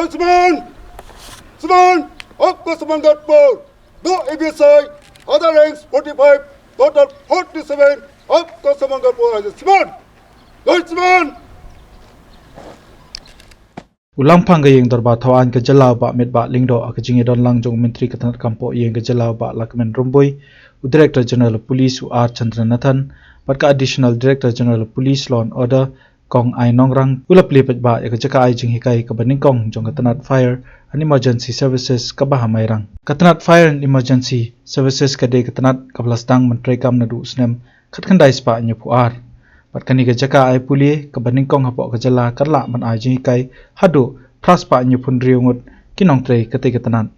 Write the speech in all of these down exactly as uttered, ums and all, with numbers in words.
Sman! Sman! Up ko Sman Gatpur! Do A B S I, other ranks forty-five, total forty-seven, up ko Sman Gatpur, Sman! Sman! U Lamphang ka ïing dorbar thaw aiñ ka jylla u Bah Metbah Lyngdoh ha ka jingïadon lang jong u Myntri ka tnat kam poh ïing ka jylla u Bah Lahkmen Rymbui, u Director General of Police u R Chandranathan, bad ka Additional Director General of Police Law and Order, Kong Ai Nongrang, u la plie paidbah ïa ka jaka ai jinghikai kaba nyngkong jong ka tnat Fire and Emergency Services kaba ha Mairang. Ka tnat Fire and Emergency Services ka dei ka tnat kaba la sdang ban treikam naduh u snem khatkhyndai spah hynñiewphew ar. Bad kane ka jaka ai pule kaba nyngkong hapoh ka jylla ka lah ban ai jinghikai haduh phra spah hynñiewphew hynriew ngut ki nongtrei katei ka tnat.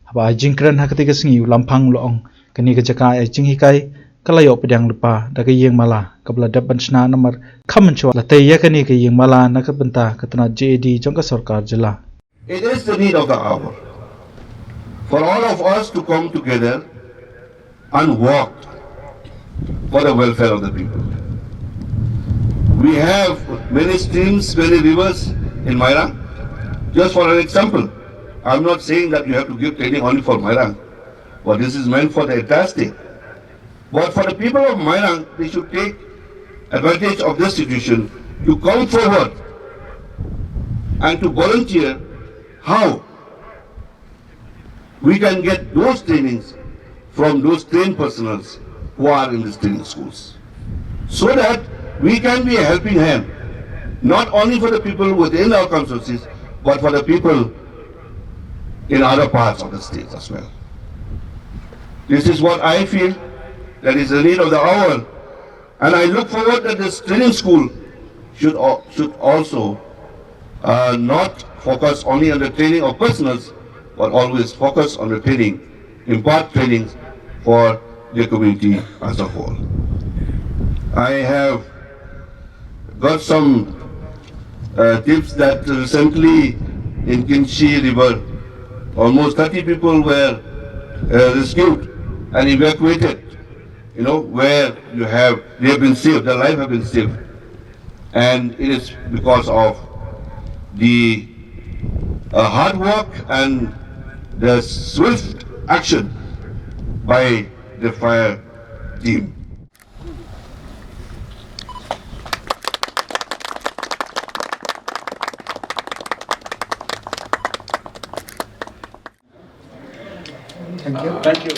Haba ai jingkren ha katei ka sngi u Lamphang u la ong, kane ka jaka ai jinghikai ka la ïoh pdiang lypa da ka ïing mala kaba la dep ban shna namar kham mynshuwa la tei ïa kane ka ïing mala na ka bynta ka tnat J A D jong ka sorkar jylla. It is the need of the hour for all of us to come together and work for the welfare of the people. We have many streams, many rivers in Mairang. Just for an example, I'm not saying that you have to give training only for Mairang, but this is meant for the entire state. But for the people of Mairang, they should take advantage of this situation to come forward and to volunteer how we can get those trainings from those trained personnels who are in these training schools, so that we can be a helping hand, not only for the people within our constituencies, but for the people in other parts of the state as well. This is what I feel that is the need of the hour, and I look forward that this training school should al-, should also, uh, not focus only on the training of personnels, but always focus on the training, impart trainings for the community as a whole. I have got some, uh, tips that recently in Kynshi River, almost thirty people were, uh, rescued and evacuated, you know, where you have, they have been saved, their life have been saved. And it is because of the, uh, hard work and the swift action by the fire team. Thank you. Thank you.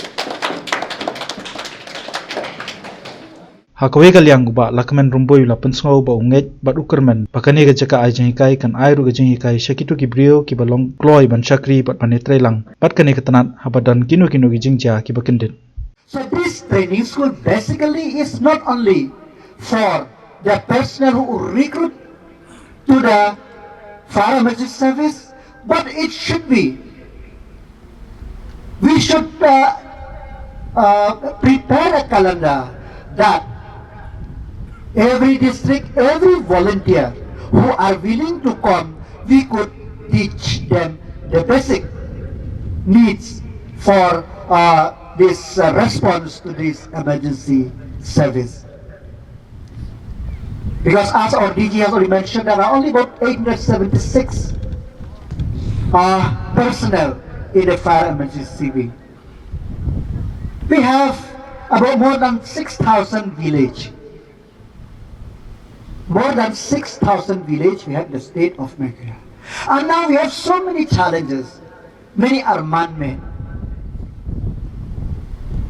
Ha kawei ka liang u Bah Lahkmen Rymbui u la pynsngew ba u ngeit bad u kyrmen ba kane ka jaka ai jinghikai kan ai ruh ka jinghikai sha kito ki briew kiba long kloi ban shakri bad ban ïatreilang bad kane ka tnat haba don kino kino ki jingjia kiba kyndit. So this training school basically is not only for the personnel who recruit to the fire emergency service, but it should be, we should, uh, uh, prepare a calendar that every district, every volunteer who are willing to come, we could teach them the basic needs for, uh, this, uh, response to this emergency service. Because as our D G has already mentioned, there are only about eight hundred seventy-six, uh, personnel in the fire emergency wing. We have about more than six thousand village. More than six thousand village we have in the state of Meghalaya. And now we have so many challenges. Many are man-made.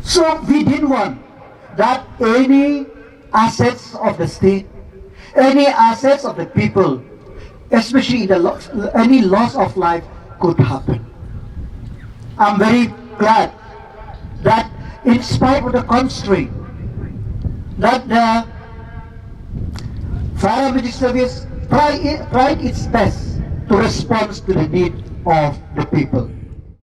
So we didn't want that any assets of the state, any assets of the people, especially in the lo-, any loss of life could happen. I'm very glad that in spite of the constraint, that the fire emergency service try, tried its best to respond to the need of the people.